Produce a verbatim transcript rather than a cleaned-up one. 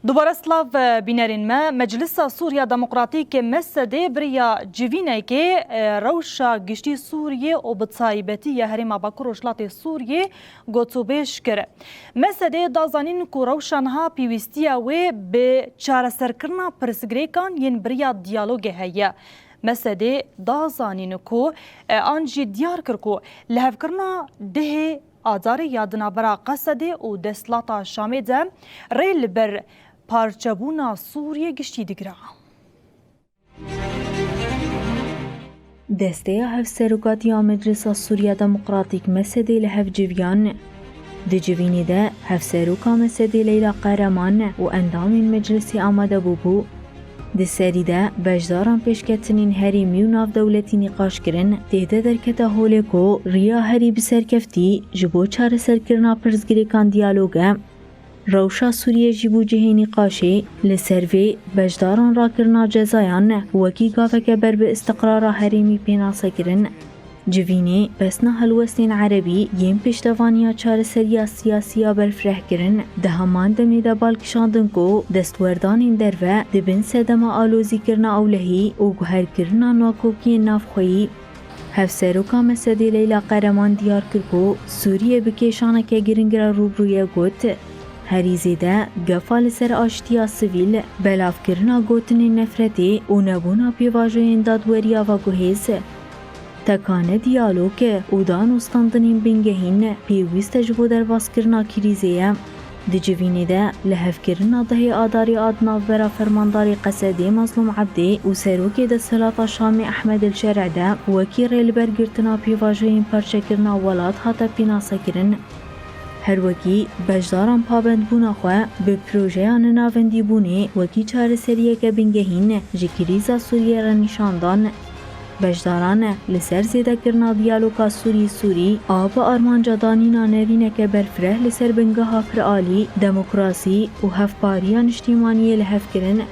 Dubare silav, e, bînerên me. Meclisa Sûriya Demokratîk, M S D, biriya civînekê, e, rewşa giştî Sûriyê û bi taybetî ya Herêma Bakur Rojhilatê Sûriyê gotûbêj kir. M S D da zanîn ku rewşa niha pêwîstiya wê bi çareserkirina pirsgirêkan yên biriya diyalogê heye. M S D da zanîn ku, e, an jî diyar kir ku lihevkirina dehê Adarê ya di navbera Qesedê û desthilata Şamê de rê li ber parçebûna Sûriyê giştî digire. Desteya Hevserokatiya Meclisa Sûriya Demokratîk, M S D, li hev civiyan. Di civînê de Hevseroka M S D Leyla Qehreman û endamên meclisê amade bûbû. Di serî de beşdaran pêşketinên herêmî û navdewletî nîqaş kirin, tê de derkete holê ku riya herî bi serkeftî ji bo çareserkirina pirsgirêkan diyalog e. Rewşa Sûriyê jî bû cihê nîqaşê. Li ser vê beşdaran rakirina cezayan wekî gaveke ber bi îstiqrara herêmî pênase kirin. Civînê pesna helwestên erebî yên pêştevaniya çareseriya siyasî ya berfireh kirin, di heman demê de bal kişandin ku destwerdanên derve di bin sedema alozîkirina ewlehî û guherkirina nakokiyên navxweyî. Hevseroka M S D Leyla Qehreman diyar kir ku Sûriye bi kêşaneke giring re rûbirû ye, got, Herî zêde gefa li ser aştiya sivîl, belavkirina gotinên nefretê û nebûna pêvajoyên dadweriya veguhêz. Tekane diyalog û danûstandinên bingehîn pêwîst e ji bo derbazkirina krîzê ye. Di civînê de lihevkirina dehê Adarê a di navbera fermandarê Qesedê Mazlûm Ebdê û serokê desthilata Şamê Ehmed El Şer'e de wekî rê li ber girtina pêvajoyên parçekirina welat hate pênasekirin. Her wekî beşdaran pabendbûna xwe bi projeya ninavendîbûnê wekî çareseriyeke bingehîn ji krîza Sûriyê re nîşan dan. Beşdaran li ser zêdekirina diyaloga Sûrî-Sûrî a bi armanca danîna nerîneke berfireh li ser bingeha piralî, demokrasî û hevpariya niştîmaniyê li hev kirin.